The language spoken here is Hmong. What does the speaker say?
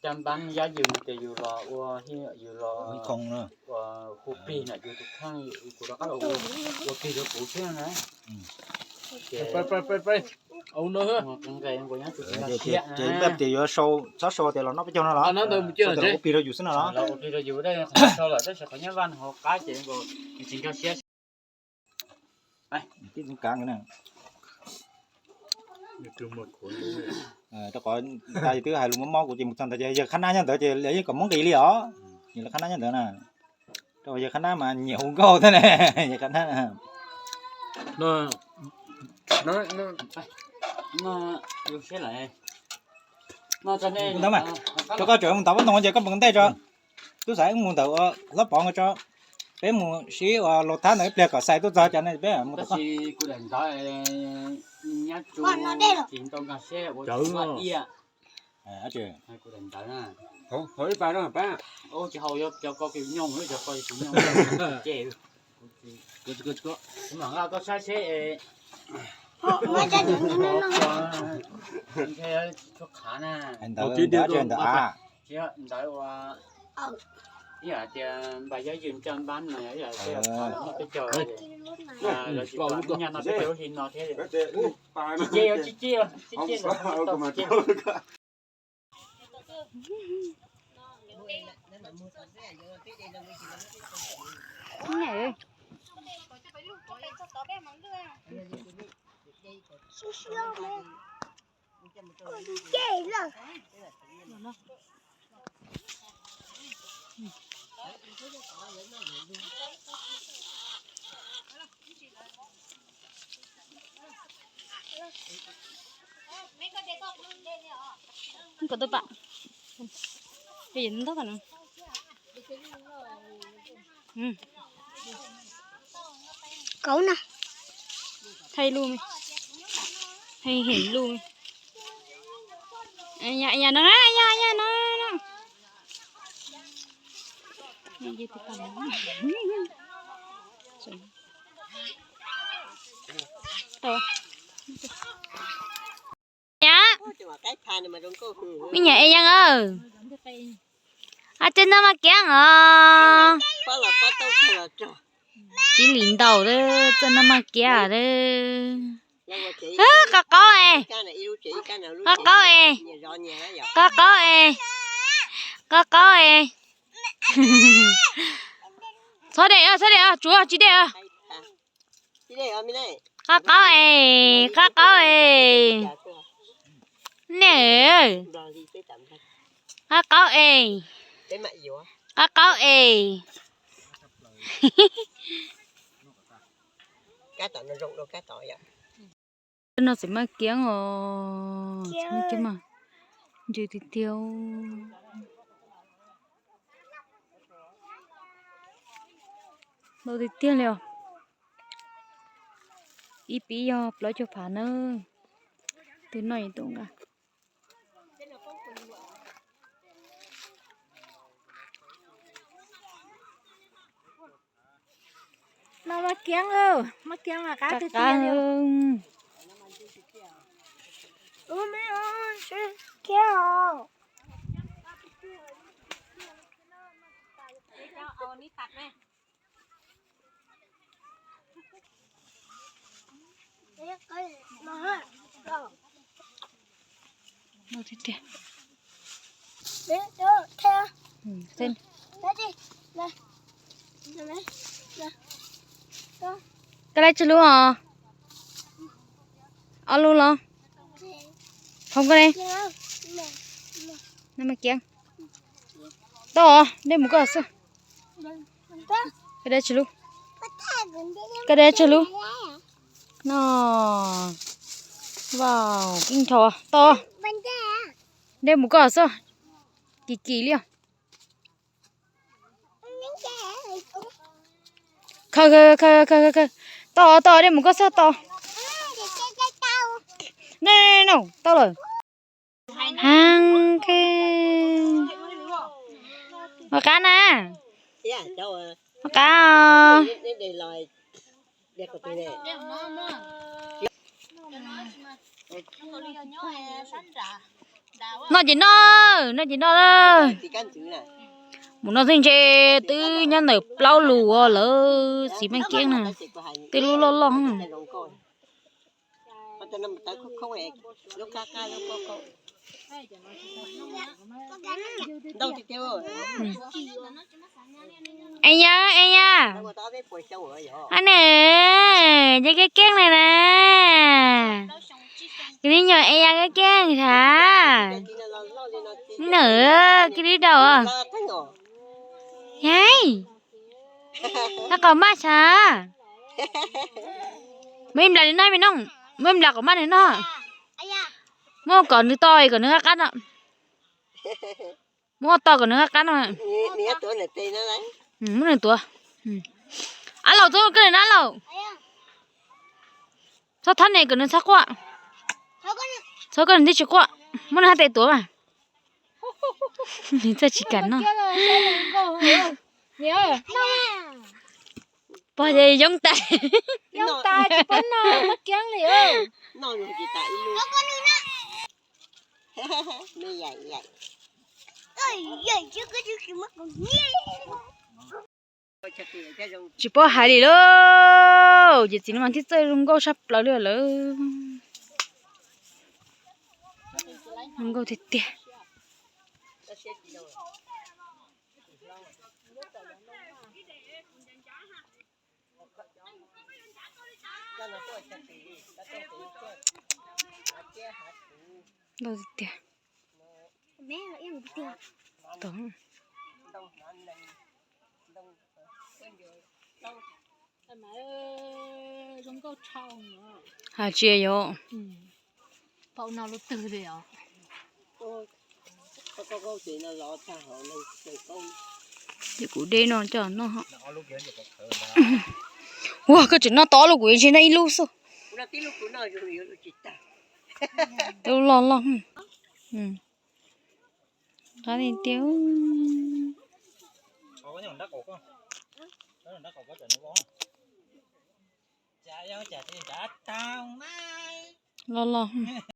Caj npab yab yws no ces yus los ua, yus los ua hu plig na, yus tus kheej, kuv rov qab los ua plig rau kuv xwb na. Ces nqes nqes nqes nyob tus nqes siab na. Ces yuav sau, txhob sau tias los noj peb caug no los, ua plig rau yus xwb no los. Los ua plig rau yus, sau lawm tab sis qhov nyob vaj hauv qab ces nkaus tsis nkag siab. Rau qhov ntawd twb hais lus mob mob kuv ces mus txog ntawd ces yawg Khab Nab nyob ntawd ces yawg kom muab nqis li os. Yawg Khab Nab nyob ntawd na, rau yawg Khab Nab mas nyiam hu nkauj thiab ne, yawg Khab Nab. Ntawd mas, rau koj tseem mus ntawd pob ntoo ces koj mus ntej tso. Tub xav wb mus ntawm ua hlob Pov nkawd tso. Peb mus sib ua laus thab ntawd ib pliag kom xais tuaj txog cov ne peb mus tau. Ntawd ntawd a. Ntawd ua ib yam tias npam yab yws caj npab no, ib yam tias noj peb caug, lawv tsis pom nyaj no peb caug lub hli no thiab. Tsis ce, tsis ce, tsis ce. Kom tau pam. Kauv na. Thaij lub me, thaij heev lub me. Yam no, yam no, yam no. Yam, me nyuam Eyees, a, txawj noj maj kiab os. Tsis li ntaus lawm, txawj noj maj kiab lawm. Qaub qaub es, qaub qaub es, qaub qaub es, qaub qaub es. Txhob dej, txhob dej, tsuav tsis dej. Qaub qaub es, qaub qaub es. Ne, qaub qaub es, qaub qaub es. No txawm maj kiab os, txawm maj kiab mas ntsws tiag tiag. Ntau tiag tiag li os. Ib pib yog plaub caug phav na. Tus no tus nqa. No maj kiab, maj kiab mas qab tiag tiag li. Koj laib tsawg lub os? Ob lub los? Thov koj ne. Tau os, dej mus koj xwb. Koj dej tsawg lub? Koj dej tsawg lub? No. Wow, keej nrho tau. Dej mus koj xwb. Kim kim li os. Khaws, khaws, khaws, khaws, khaws. Tau, tau, dej mus koj xwb tau. No, no, no, tau lawm. Heev kawg. Ua qab na. Ua qab os. Noj ces noj, noj ces noj. Mus no twb ntse, twb nyob ntawm plaub lus lawm, txiv Maj Kiab na. Tej lub loj loj. Es yog, es yog. Ab ne, yog keeb keeb na na. Kws li nyuam es yog keeb keeb hab. Nws, kws li daus. Yog, tab qau maj tshaj. Muab ib nplas li no me nooj, muab ib nplas kom maj nws noj. Muab kom nws to kom nws qab qab no. Muab to kom nws qab qab no. Muab nws tuav. Ab Laus, txhob koj na Ab Laus. Txhob thab ne kom nws txhob quaj. Txhob koj nws thiaj tsis quaj. Muab nws hab tes tuav mas. Nws txawj tsis kam noj. Pog ces yoob tas. Tsis paub hais li lauj, ces txiv no mas thiaj txawj zoo nkauj tshaj plaws li lawm. Zoo nkauj tiag tiag. Nkauj tiag tiag. Hais tsis yog. Ces kuv de no coj noj. Ua koj tseem noj tau ob lub, kuv yeej ntshe noj ib lub xwb. Twb loj loj. Qab tiag tiag. Loj loj.